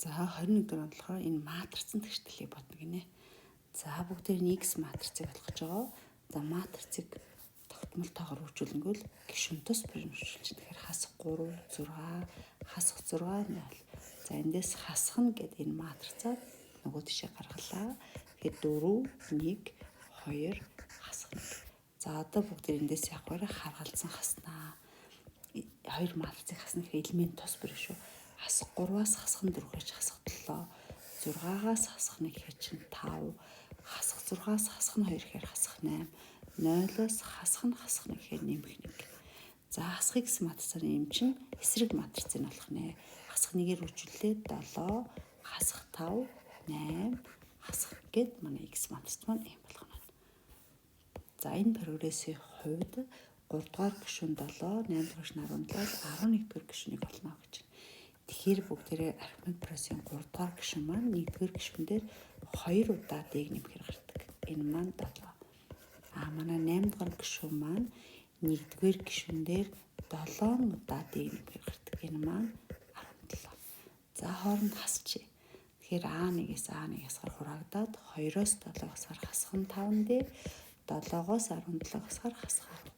За, 21 дэх он болохоор энэ матрицын тэгшитгэлийг бодно гинэ. За, бүгдээр нь X матрицыг олгож байгаа. За, матрицыг тогтмол тоогоор хөгжүүлэнгүүл гишүүн тус бүрийн хөгжүүлж. Тэгэхээр хасах 3, 6, хасах 6, 0. За, эндээс хасах нь гэдэг энэ матрицаа нөгөө тишээ гаргалаа. Тэгэхээр 4, 1, 2, хасах 1. За, одоо бүгд эндээс яг барай харгалзан хаснаа. Хоёр матрицыг хасна гэхээр элемент тус бүр шүү. Хасах 3-аас хасах нь 4 гэж хасах 7, 6-аас хасах 1 гэхээр чинь 5, хасах 6-аас хасах нь 2 гэхээр хасах 8, 0-оос хасах нь хасах 1 гэхээр нэмэх 1. За, хасах x матрицаар юм чинь эсрэг матрицыг болох нэ. Хасах 1-ээр хөгжүүлээ 7, хасах 5, 8, хасах гэд манай x матриц маань ийм болох нь. За, энэ прогрессийн хувьд 3 дугаар гишүүн 7, 8 дугаар гишүүн 17, 11 дугаар гишүүнийг олно гэж. Тэгэхээр бүгдээрээ арифметик прогрессийн 3 дугаар гишүүн маань 1 дугаар гишүүн дээр 2 удаа d-г нэмэхээр гардаг. Энэ маань 7. А манай 8 дугаар гишүүн маань 1 дугаар гишүүн дээр 7 удаа d-г нэмэхээр гардаг. Энэ маань 17. За, хооронд хасчих. Тэгэхээр А1-ээс А1 хасахаар хураагдаад 2-оос 7 хасахаар хасах нь 5 d, 7-оос 17 хасахаар хасах 10.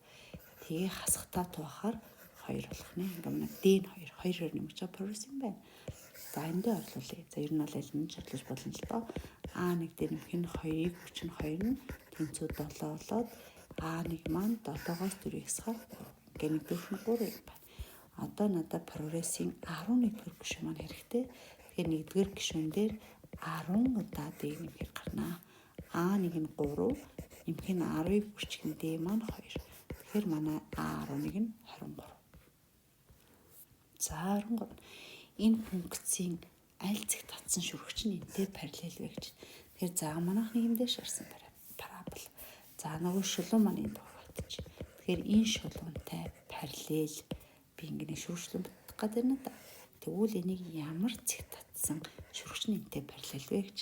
Тэгээ хасах 5 туухаар 2 болох нэ. Ингээ манай D нь 2, 2-оор нэмж байгаа прогресс юм байна. За, эндээ орлуулъя. За, ер нь бол аль нь ч орлуулж болно л доо. А1 дээр нэмэх нь 2-ыг хүчин 2 нь тэнцүү 7 болоод А1 маань 7-оос 4-ийг хасахаар 3. Ингээ нэг дөрөв нь 3 юм байна. Одоо надад прогрессийн 11 дугаар гишүүн маань хэрэгтэй. Тэгэхээр 1-р гишүүн дээр 10 удаа D нэмэхээр гарнаа. А1 нь 3, нэмэх нь 10-ыг хүчих нь D маань 2. Тэгэхээр манай А11 нь 23. За, 23. Энэ функцийн аль зэгт татсан шүрхч нь энтэй параллел вэ гэж. Тэгэхээр за, манайх нэг юм дээр шарсан парабол. За, нөгөө шулуун маань энд багтчих. Тэгэхээр энэ шулуунтай параллел би ингэ нэг шүршлэн бодох гэдэг юм да. Тэгвэл энийг ямар зэгт татсан шүрхч нь энтэй параллел вэ гэж.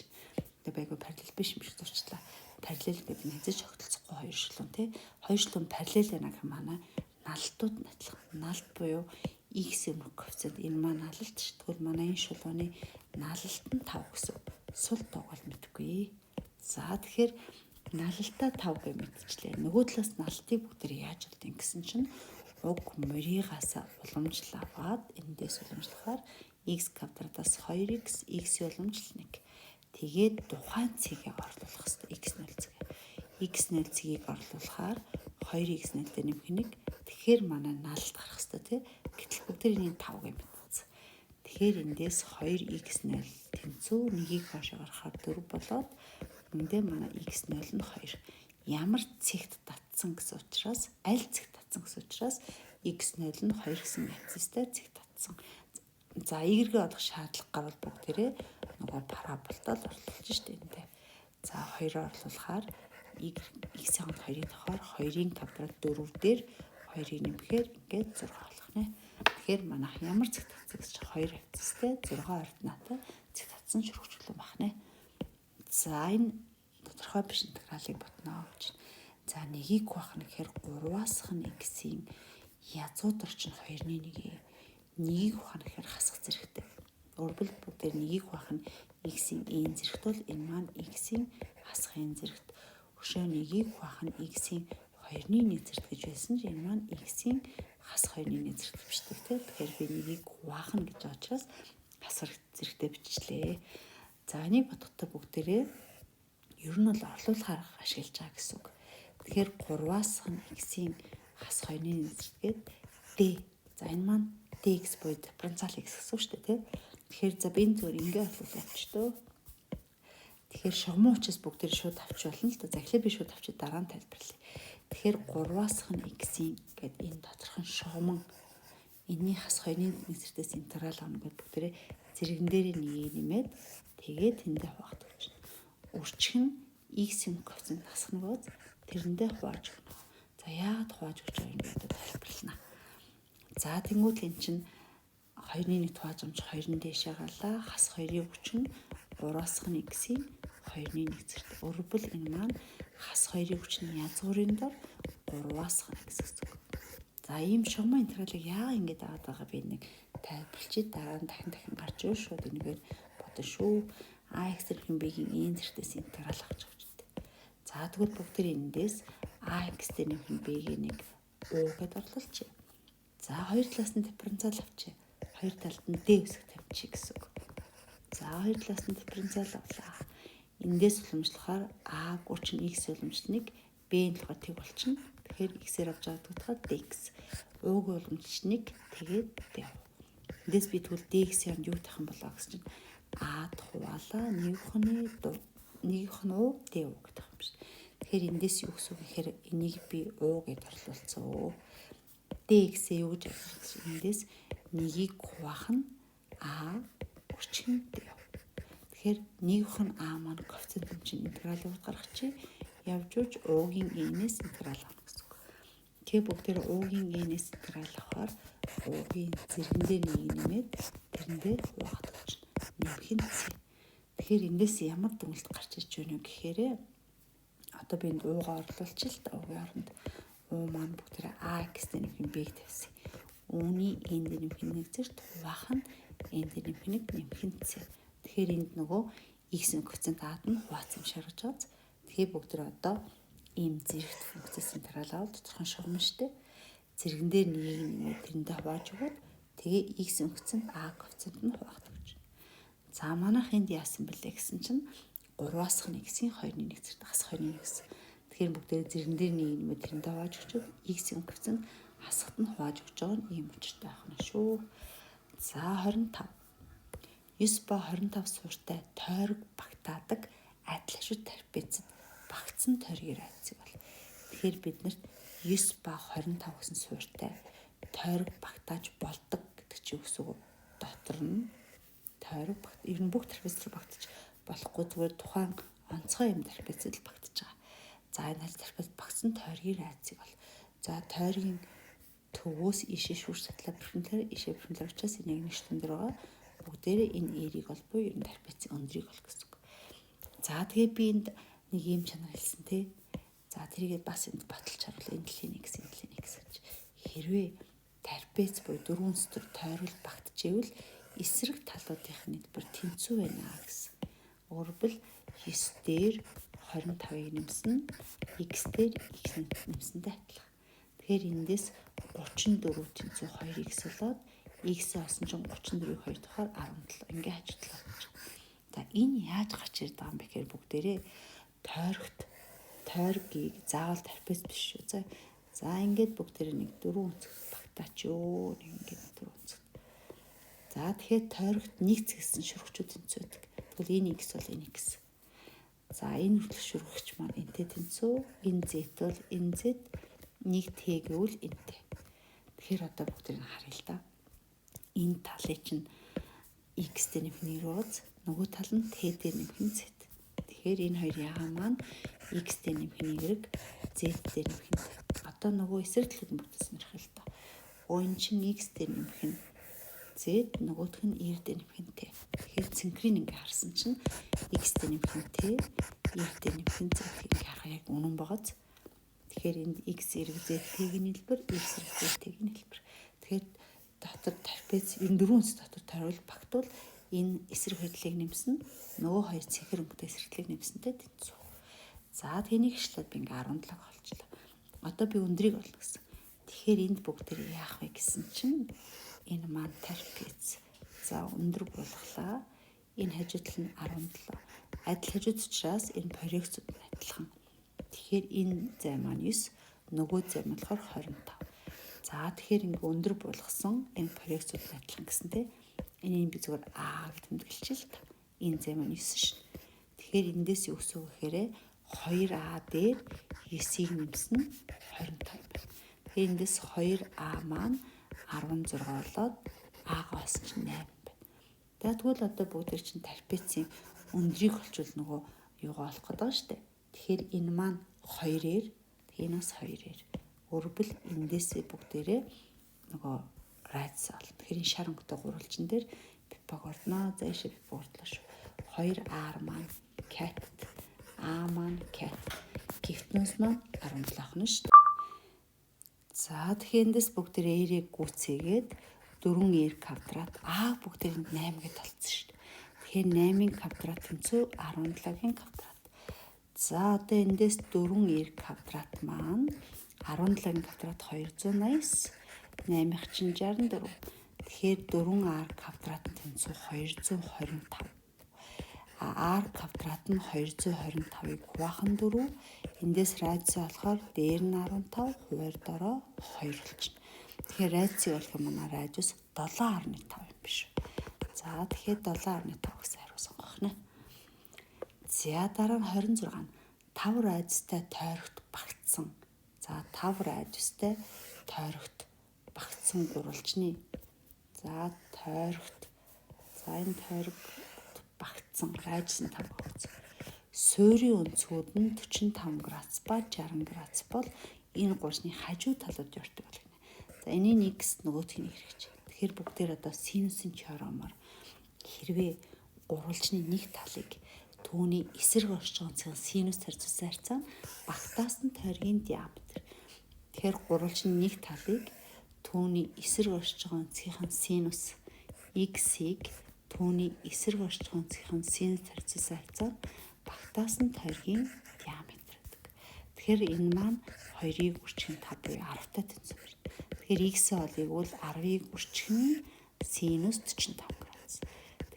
Тэгээ байгуу параллел биш юм шиг зурчлаа. Параллел гэдэг нь хэзээ ч огтлцохгүй хоёр шулуун, тий. Хоёр шулуун параллел байна гэх манай налалтууд нь адилхан. Налт буюу x өмнөх коэффициент энэ маань налалт ш. Тэгвэл манай энэ шулууны налалт нь 5 гэсэн. Сул тоог бол мэдэхгүй. За, тэгэхээр налалтаа 5 гэж мэдчихлээ. Нөгөө талаас налтыг бүгдээр яаж олдсон гэсэн чинь уг моригаас уламжлал аваад эндээс уламжлахаар x квадратаас 2x, x-ийн уламжлал 1. Тэгээд тухайн цэгээ орлуулах хэрэгтэй, x0 цэгээ. x0 цэгийг орлуулахаар 2x0 дээр нэмэх 1. Тэгэхээр манай налалт гарах хэрэгтэй, тий. Гэтэл бүгдээр энийг 5 гэж мэдсэн. Тэгэхээр эндээс 2x0 тэнцүү 1-ийг хойш гаргахаар 4 болоод эндээ манай x0 нь 2. Ямар цэгт татсан гэсэн учраас, аль цэгт татсан гэсэн учраас x0 нь 2 гэсэн абсцистай цэгт татсан. За, y-гээ олох шаардлага гарвал бүгдээрээ нөгөө параболтой л орлуулж штэ эндээ. За, 2-оор орлуулахаар y x-ийн 2-ыг тохоор 2-ын квадрат 4 дээр 2-ыг нэмэхээр ингээд 6 болох нэ. Тэгэхээр манайх ямар цэг татсан гэж 2 абсцистэй 6 ординатай цэг татсан шүрхчлэн байх нэ. За, энэ тодорхой биш интегралыг ботноо гэж. За, нэгийг хуваах нь гэхээр 3-аас нь x-ийн язгуур чинь 2-ны 1. Нэгийг хуваах нь гэхээр хасах зэрэгтэй. Өөрөлд бүгдээр нэгийг хуваах нь x-ийн n зэрэгт бол энэ маань x-ийн хасахын зэрэгт. Өшөө нэгийг хуваах нь x-ийн 2-ны 1 зэрэгт гэж байсан чинь энэ маань x-ийн хасах 2-ны 1 зэрэгт бичдэг, тийм. Тэгэхээр би нэгийг хуваах нь гэж байгаа учраас хасах зэрэгтэй биччихлээ. За, энийг бодохдоо бүгдээрээ ер нь бол орлуулахаар ашиглаж байгаа гэсэн үг. Тэгэхээр 3-аас нь x-ийн хасах 2-ны 1 зэрэгт d. За, энэ маань dx буюу дифференциал x гэсэн үг шүү дээ, тийм. Тэгэхээр за, би энэ зүгээр ингээ орлуулах явчих дөө. Тэгэхээр шугаман учраас бүгдээр шууд авч болно л да. За, эхлээд би шууд авчид дараа нь тайлбарлая. Тэгэхээр 3-аас нь x-ийн гэд энэ доторх нь шугаман энэний хас 2-ны нэг зэртээс интеграл авна гэдээ бүгдээрээ зэрэгэн дээрээ нэгийг нэмээд тэгээд тэндээ хуваах гэж байна. Үрчих нь x-ийн коэффициент хасах нь бооз тэрэндээ хувааж өгнө. За, яагаад хувааж өгч байгааг ингээд тайлбарлана. За, тэнгуут эн чинь 2-ны 1 хувааж амж 2-ын дээшээ гарлаа. Хас 2-ыг хүчин 3-аас нь x-ийн 2-ны 1 зэрэг. Өөрөлд энэ маань хас 2-ыг хүчин язгуурын дор 3-аас нь x гэсэн үг. За, ийм шугаман интегралыг яагаад ингэж аваад байгаа би нэг тайлбарлчих, дараа нь дахин дахин гарч ирвэл шууд энэгээр учиртай шүү. Ax дээр нэмэх b-ийн n зэртээс интеграл авч байгаа учиртай. За тэгвэл бүгд тэр эндээс ax дээр нэмэх b-ийн нэг u гэдээ орлуулчих. За хоёр талаас нь дифференциал авчи. Хоёр талд нь d үсэг тавьчих гэсэн үг. За хоёр талаас нь дифференциал авлаа. Эндээс уламжлахаар a гүрч нь x уламжлал 1, b нь болохоор тэг болчихно. Тэгэхээр x-ээр авч байгаа гэдэгт dx. U-гийн уламжлалч 1, тэгээд d. Эндээс би тэгвэл dx-ийн оронд юу тавих юм болоо гэсэн чинь a-д хуваалаа нэгх нь u d u гэдэг юм шиг. Тэгэхээр эндээс юу гэсэн үг гэхээр энийг би u гэд орлуулсан. Dx-ээ юу гэж орлуулсан гэсэн эндээс нэгийг хуваах нь a өчгөн d. Тэгэхээр нэгх нь a маань коэффициент юм чинь интегралыг гаргачих. Явж үж u-гийн n-ээс интеграл авах гэсэн үг. Тэгэхээр бүгдээр u-гийн n-ээс интеграл авахаар u-гийн зэрэгэн дээр нэг нэмээд тэрэн дээр хуваахад гэж нэмэх нь c. Тэгэхээр эндээс ямар дүгнэлт гарч ирж байна вэ гэхээр одоо би энд u-гаа орлуулчих л та, u-гийн оронд u маань бүгдээр a x-тэй нэмэх нь b-г тавьсан. U-ний n дээр нэмэх нэг зэрт хуваах нь n дээр нэмэх нэг нэмэх нь c. Тэгэхээр энд нөгөө x-ийн коэффициент a-д нь хуваацсан юм шаргаж байгаа. Тэгэхээр бүгдээр одоо ийм зэрэгт функцээс интеграл авал тодорхой шугам штэ. Зэрэгэн дээр нэгийг нэмээд тэрэндээ хувааж өгөөд тэгээ x-ийн коэффициент a коэффициент нь хуваагдах гэж. За манайх энд яасан бэлээ гэсэн чинь 3-аас 1 x-ийн 2-ны 1 зэрэг хасах 2-ны 1 гэсэн. Тэгэхээр бүгдээр зэрэгэн дээр нэг нэмээд тэрэндээ хувааж өгчөөд x-ийн коэффициент хасахт нь хувааж өгч байгаа нь ийм учиртай байх нь шүү. За 25. 9 ба 25 суурьтай тойрог багтаадаг адил хажууд трапецад багтсан тойргийн радиусыг бол. Тэгэхээр бид нарт 9 ба 25 гэсэн суурьтай тойрог багтааж болдог гэдэг чинь юу гэсэн үг? Дотор нь тойрог багт ер нь бүх трапец руу багтаж болохгүй, зүгээр тухайн онцгой юм трапецэд л багтаж байгаа. За энэ хальт трапец багтсан тойргийн радиусыг бол. За тойргийн төвөөс ийшээ шүүрч садлаа перпендикуляр, ийшээ перпендикуляр учраас энэ яг нэг шатан дээр байгаа. Бүгдээрээ энэ эрийг бол буюу ер нь трапецийн өндрийг бол гэсэн үг. За тэгээ би энд нэг юм чанар хэлсэн те. За тэрийгээ бас энд баталж харуул, энэ талын x, энэ талын x гэж. Хэрвээ трапец буюу дөрвөн өнцөг тойрол багтжээвэл эсрэг талуудын нийлбэр тэнцүү байна гэсэн. Өөрөлдвөл 9 дээр 25-ыг нэмсэн x дээр x нэмсэнтэй адилхан. Тэгэхээр эндээс 34 тэнцүү 2x болоод x олсон чинь 34-ийг 2 дахаар 17 ингээ хажуудлаа болж. За энэ яаж гарч ирдэг юм бэ гэхээр бүгдээрээ тойрогт тойргийг заавал трапец биш шүү. За за ингээд бүгдээрээ нэг дөрвөн өнцөгт багтаач юу, нэг ингээд дөрвөн өнцөгт. За тэгэхээр тойрогт нэг цэгсэн шүрхчүүд тэнцвэдэг. Тэгвэл энэ x бол энэ x. За энэ хүртэлх шүрхэгч маань энтэй тэнцүү, энэ z бол энэ z, нэг t гэвэл энтэй. Тэгэхээр одоо бүгдийг харъя л да. Энэ талыг чинь x дээр нэмэх нэг рууз, нөгөө тал нь t дээр нэмэх нь z. Тэгэхээр энэ хоёр ягаан маань x дээр нэмэх нь y, z дээр нэмэх нь t. Одоо нөгөө эсрэг талууд нь бүгд сонирхол л доо. Өө энэ чинь x дээр нэмэх нь z, нөгөөх нь y дээр нэмэх нь t. Тэгэхээр цэнхрийг ингээ харсан чинь x дээр нэмэх нь t, y дээр нэмэх нь z ингээ харах яг үнэн байгааз. Тэгэхээр энд x эрг z t-ийн хэлбэр, y эрг z t-ийн хэлбэр. Тэгэхээр дотор трапец ер нь дөрвөн үнс дотор тойрол багтвал энэ эсрэг хоёрлыг нэмсэн нөгөө хоёр цэнхэр өнгөтэй эсрэглийг нэмсэнтэй тэнцүү. За тэнийг ишлээд би ингээ 17 олчлоо. Одоо би өндрийг олно гэсэн. Тэгэхээр энд бүгд тэр яах вэ гэсэн чинь энэ маань трапец. За өндөр буулгалаа. Энэ хажуу тал нь 17. Адил хажууд учраас энэ проекцууд нь адилхан. Тэгэхээр энэ зай маань 9, нөгөө зай нь болохоор 25. За тэгэхээр ингээ өндөр буулгасан энэ проекцууд нь адилхан гэсэн тийм. Энийг би зүгээр А гэж тэмдэглэж л та. Энэ зай маань 9 шин. Тэгэхээр эндээс юу гэсэн үг гэхээр 2А дээр 9-ийг нэмсэн нь 25 байна. Тэгэхээр эндээс 2А маань 16 болоод А-гаа олсон чинь 8 байна. За тэгвэл одоо бүгд чинь трапецийн өндрийг олчвол нөгөө юугаа олох гэдэг байгаа шүү дээ. Тэгэхээр энэ маань 2-ээр, тэгээ энэ бас 2-ээр. Өөрөлдвөл эндээсээ бүгдээрээ нөгөө радиус олно. Тэгэхээр энэ шар өнгөтэй гурвалжин дээр Пифагорноо, за ийшээ Пифагордлоо шүү. 2R маань катет, А маань катет. Гипотенуз маань 17 ах нь шүү дээ. За тэгэхээр эндээс бүгдээрээ R-ийг гүйцээгээд 4R квадрат А бүгдээрэнд 8 гэж толцсон шүү дээ. Тэгэхээр 8-ын квадрат тэнцүү 17-гийн квадрат. За одоо эндээс 4r квадрат маань 17-гийн квадрат 289, 8-х чинь 64. Тэгэхээр 4r квадрат нь тэнцүү 225. А r квадрат нь 225-ыг хуваах нь 4. Эндээс радиус болохоор дээр нь 15, хуваар дороо 2 болчихно. Тэгэхээр радиусыг олох юм манай радиус 7.5 юм биш. За тэгэхээр 7.5 гэсэн хариу сонгох нэ. За дараа нь 26 нь 5 радиустай тойрогт багтсан. За 5 радиустай тойрогт багтсан гурвалжны. За тойрогт. За энэ тойрогт багтсан радиус нь 5 багтсан. Суурийн өнцгүүд нь 45 градус ба 60 градус бол энэ гурвалжны хажуу талууд ёртой болно. За энэний x нөгөөх нь хэрэгч. Тэгэхээр бүгдээр одоо синусын теоремоор хэрвээ гурвалжны нэг талыг түүний эсрэг орж байгаа өнцгийн синус харьцуулсан харьцаа нь багтаасан тойргийн диаметр. Тэгэхээр гурвалжны нэг талыг түүний эсрэг орж байгаа өнцгийнх нь синус x-ийг түүний эсрэг орж байгаа өнцгийнх нь синус харьцуулсан харьцаа нь багтаасан тойргийн диаметр гэдэг. Тэгэхээр энэ маань 2-ыг үржих нь 5 буюу 10-тай тэнцүү байна. Тэгэхээр x-ийн олыг бол 10-ыг үржих нь синус 45 градус.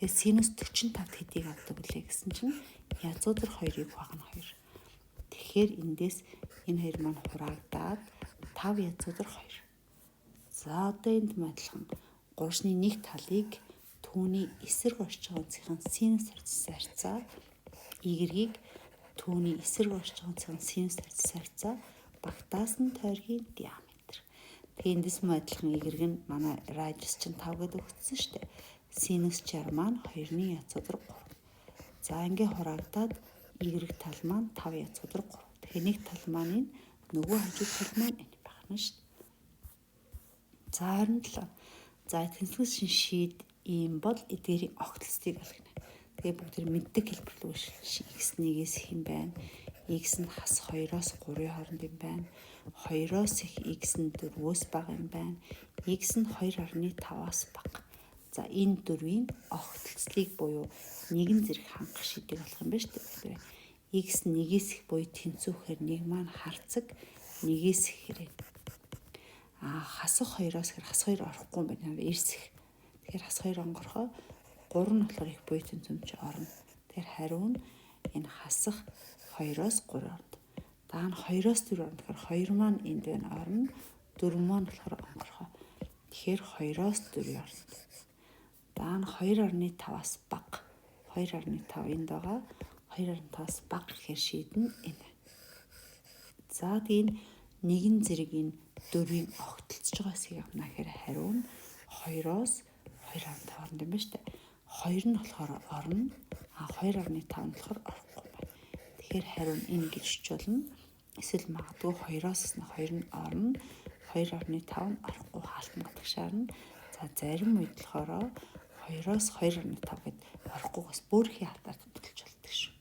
Тэгэхээр синус 45 хэдийг авдаг вүлээ гэсэн чинь язгуур 2-ыг хуваах нь 2. Тэгэхээр эндээс энэ хоёр маань хураагдаад 5 язгуур 2. За одоо энд адилхан гурвалжны нэг талыг түүний эсрэг орж байгаа өнцгийнх нь синус харьцсан харьцаа y-ийг түүний эсрэг орж байгаа өнцгийнх нь синус харьцсан харьцаа багтаасан тойргийн диаметр. Тэгээ эндээс мөн адилхан y нь манай радиус чинь 5 гэдэг өгсөн шүү дээ. Синус 60 маань 2-ны язгуур 3. За ингээ хураагдаад y тал маань 5 язгуур 3. Тэгэхээр нэг тал маань энэ, нөгөө хажуу тал маань энэ байна шүү дээ. За 27. За тэнцвэр шин шийд ийм бол эдгээрийн огтлцыг олгоно. Тэгээ бүгд тэр мэддэг хэлбэрлүү x 1-ээс их юм байна. X нь хас 2-оос 3-ын хооронд юм байна. 2-оос их x нь 4-өөс бага юм байна. X нь 2.5-аас бага. За энэ дөрвийн огтлцлыг буюу нэгэн зэрэг хангах шийдийг олох юм байна шүү дээ. X 1-ээс их буюу тэнцвэхээр нэг маань харцаг 1-ээс их хэрэг. А хасах 2-оос хэр хас 2 орохгүй юм байна. Эрс их. Тэгэхээр хас 2 онгорхоо 3 нь болохоор их буюу тэнцвэмж орно. Тэгэхээр хариу нь энэ хасах 2-оос 3 орно. Даа нь 2-оос 4 орно. Тэгэхээр 2 маань энд байна орно. 4 маань болохоор онгорхоо. Тэгэхээр 2-оос 4 орно. Даа нь 2.5-аас бага. 2.5 энд байгаа. 2.5-аас бага гэхээр шийднэ энэ. За тэгээ энэ нэгэн зэрэг энэ дөрвийн огтлцож байгаа хэсгийг авна гэхээр хариу нь 2-оос 2.5 орно юм байна шүү дээ. 2 нь болохоор орно. А 2.5 нь болохоор орохгүй байна. Тэгэхээр хариу нь энэ гэж болно. Эсвэл магадгүй 2-оос 2 нь орно. 2.5 нь орохгүй хаалтна гэдэг шаарна. За зарим үед болохоор 2-оос 2.5 гэд орохгүйгээс бүрхийн хатаар тэмдэглэж болдог шүү.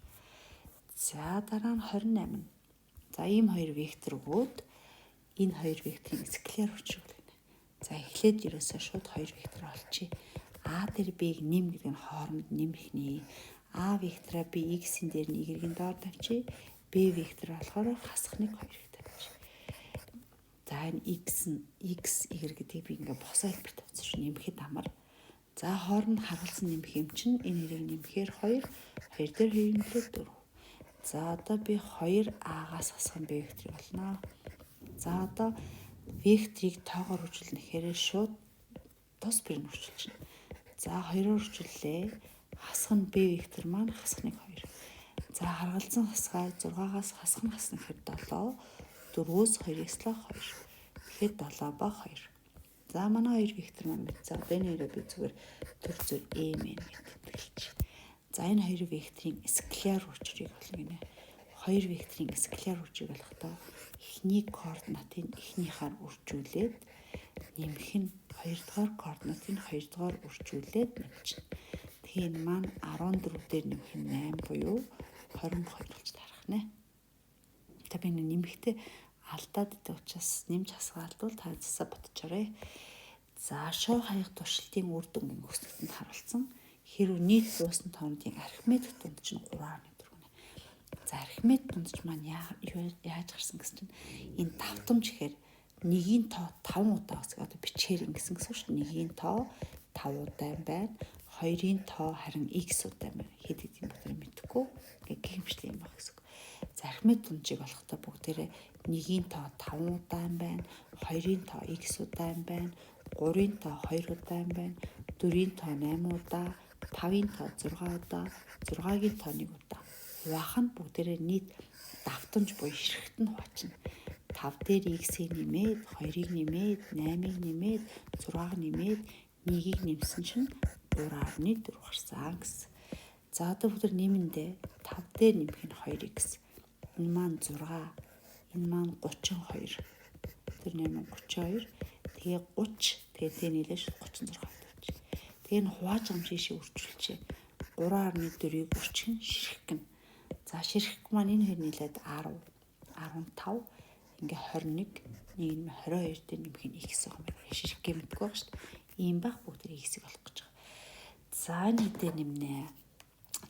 За дараа нь 28. За ийм хоёр вектор өгөөд энэ хоёр векторын скаляр хүчрэг гэнэ. За эхлээд ерөөсөө шууд хоёр вектор олчихъя. А дээр B-г нэм гэдэг нь хооронд нэмэх нэ. А вектораа би x-ийн дээр нь y-ийн доор тавьчих. B вектор болохоор хасах 1 2 их тавьчих. За энэ x нь x y гэдгийг би ингээ босоо хэлбэр тавьсан шүү. Нэмэхэд амар. За хооронд харгалзан нэмэх юм чинь энэ хэрийг нэмэхээр 2, 2 дээр 2 нэмлээ 4. За одоо би 2а-гаас хасах B векторыг олно. За одоо векторыг тоогоор хөрвүүлнэ гэхээр шууд тус бэр нь хөрвүүлчихнэ. За 2-оор хөрвүүллээ. Хасах нь B вектор маань хасах 1 2. За харгалзан хасгаар 6-аас хасах нь хасна гэхээр 7, 4-өөс 2-ыг 2. Тэгэхээр 7 ба 2. За манай хоёр вектор маань мэдсэн. Одоо энэ хоёроо би зүгээр төр зөр M N гэж тэмдэглэж. За энэ хоёр векторын скаляр хүчрийг олно гинэ. Хоёр векторын скаляр хүчрийг олохдоо эхний координатын эхнийхээр үржүүлээд нэмэх нь хоёрдугаар координатын хоёрдугаар үржүүлээд нэмчихнэ. Тэгэхээр энэ маань 14 дээр нэмэх нь 8 буюу 22 болж тарах нэ. Та би нэмэхдээ алдаад идэг учраас нэмж хасгаалдвал та засаа бодчоорой. За шоу хаяг туршилтын үр дүнгийн өснөлтөнд харуулсан. Хэрвээ нийт дууссан тоонуудын арифметик дунд чинь 3.4 гэнэ. За арифметик дунд ч маань яаж гарсан гэсэн чинь энэ давтамж гэхээр нэгийн тоо 5 удаа өсгөө одоо бичгээр ингэсэн гэсэн шүү дээ. Нэгийн тоо 5 удаа юм байна. 2-ын тоо харин x удаа юм байна. Хэд хэдийн бүгдээ мэдэхгүй. Ингээ гихэмжлэн юм баг гэсэн үг. За арифметик дунджийг олохдоо бүгдээрээ нэгийн тоо 5 удаа юм байна. 2-ын тоо x удаа юм байна. 3-ын тоо 2 удаа юм байна. 4-ийн тоо 8 удаа, 5-ын тоо 6 удаа, 6-гийн тоо 1 удаа. Хуваах нь бүгдээрээ нийт давтамж буюу ширхэгт нь хуваачна. 5 дээр x-ийг нэмээд, 2-ыг нэмээд, 8-ыг нэмээд, 6-г нэмээд, 1-ийг нэмсэн чинь 3.4 гарсан гэсэн. За одоо бүгд нэмэндээ 5 дээр нэмэх нь 2x. Энэ маань 6, энэ маань 32. Тэр 8 32. Тэгээ 30, тэгээ тэ нийлээ шууд 36 тавьчих. Тэгээ энэ хувааж байгаа юм шишээ үржүүлчихэ. 3.4-ийг үрчих нь ширхэг гэнэ. За ширхэг маань энэ хоёр нийлээд 10, 15, ингээ 21, нэг нь 22 дээр нэмэх нь x байгаа юм байна. Ширхэг мэдгүй байгаа шүү дээ. Ийм байх бүгд x-ийг олох гэж байгаа. За энэ хэдээ нэмнэ.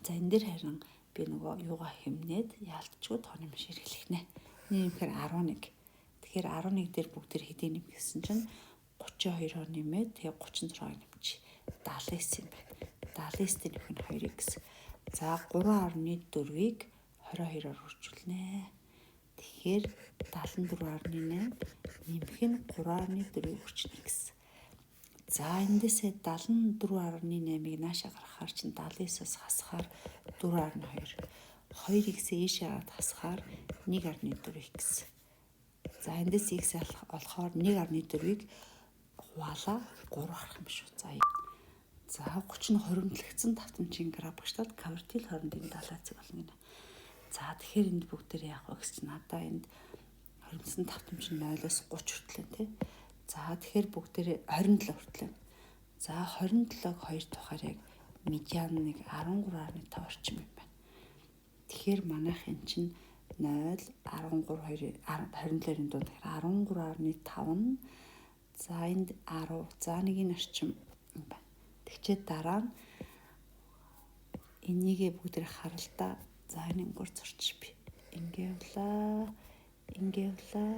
За энэ дээр харин би нөгөө юугаа хэмнээд яалтчгүй тооны маш хэрэглэх нэ. Нэмэхээр 11. Тэгэхээр 11 дээр бүгд тэр хэдийг нэмэх гэсэн чинь 32-оор нэмээд тэгээ 36-ыг нэмчих. 79 юм байна. 79 дээр нэмэх нь 2x. За 3.4-ийг 22-оор үржүүлнэ. Тэгэхээр 74.8 нэмэх нь 3.4-ийг үржинэ гэсэн. За эндээсээ 74.8-ыг нааша гаргахаар чинь 79-оос хасахаар 4.2. 2x-ээ ийшээ гараад хасахаар 1.4x. За эндээс x олохоор 1.4-ыг хуваалаа 3 гарах юм шүү. За За 30 нь хоримтлагдсан давтамжийн граф багштаад квартил хоорондын далай цэг болно гинэ. За тэгэхээр энд бүгдээр яах вэ гэж надаа энд хоримтлсан давтамж нь 0-оос 30 хүртэл тий. За тэгэхээр бүгдээр 27 хүртэл. За 27-г 2 тухаар яг медиан нэг 13.5 орчим юм байна. Тэгэхээр манайх эн чинь 0 13 2 27-ын дунд тэгэхээр 13.5 нь за энд 10 за нэг энэ орчим юм байна. Тэгчээд дараа нь энийгээ бүгдээр харалтаа. За энэ өнгөөр зурчих би. Ингээ явлаа. Ингээ явлаа.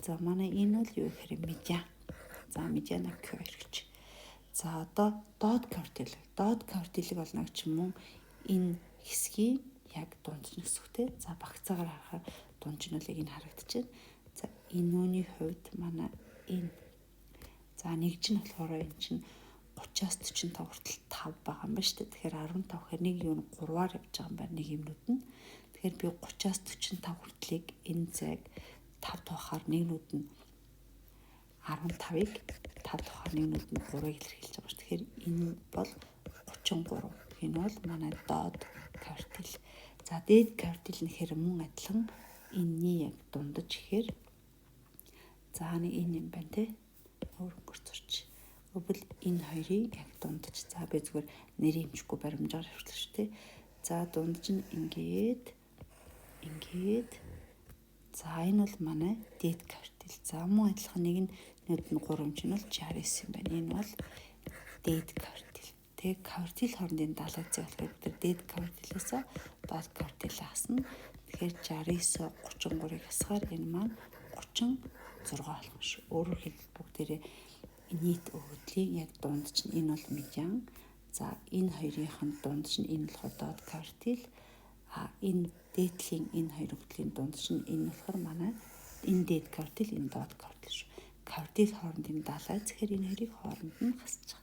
За манай энэ бол юу гэхээр медиан. За медиана Q2 гэж. За одоо доод квартил. Доод квартилыг олно гэж мөн энэ хэсгийн яг дунд нь гэсэн үг те. За багцаагаар харахаар дунд нь бол яг энэ харагдчихэв. За энэ үүний хувьд манай энэ за нэгж нь болохоор энэ чинь 30-аас 45 хүртэл 5 байгаа юм байна шүү дээ. Тэгэхээр 15 гэхээр нэг юм 3-аар явж байгаа юм байна нэг юмнууд нь. Тэгэхээр би 30-аас 45 хүртлийг энэ зайг 5 тухаар нэг нүд нь 15-ыг 5 тухаар нэг нүд нь 3-ыг илэрхийлж байгаа шүү. Тэгэхээр энэ бол 33. Энэ бол манай доод квартил. За дээд квартил нь хэр мөн адилхан энэний яг дундаж ихээр за нэг энэ юм байна те. Өөр өнгөр зурч. Тэгвэл энэ хоёрыг яг дундаж. За би зүгээр нэрийг хэмжихгүй баримжаар явуулах шүү те. За дундаж нь ингээд ингээд за энэ бол манай дээд квартил. За мөн адилхан нэг нь нүд нь 3 юм чинь бол 69 юм байна. Энэ бол дээд квартил. Тэгээ квартил хоорондын далай зэг болохоор бид нар дээд квартилаас доод квартилаа хасна. Тэгэхээр 69 33-ыг хасахаар энэ маань 36 болох шүү. Өөрөөр хэлбэл бүгдээрээ нийт өгөгдлийн яг дунд чинь энэ бол медиан. За энэ хоёрынх нь дунд чинь энэ болохоор доод квартил. А энэ дээдлийн энэ хоёр өгөгдлийн дунд чинь энэ болохоор манай энэ дээд квартил, энэ доод квартил шүү. Квартил хоорондын далай зэхээр энэ хоёрыг хооронд нь хасчих.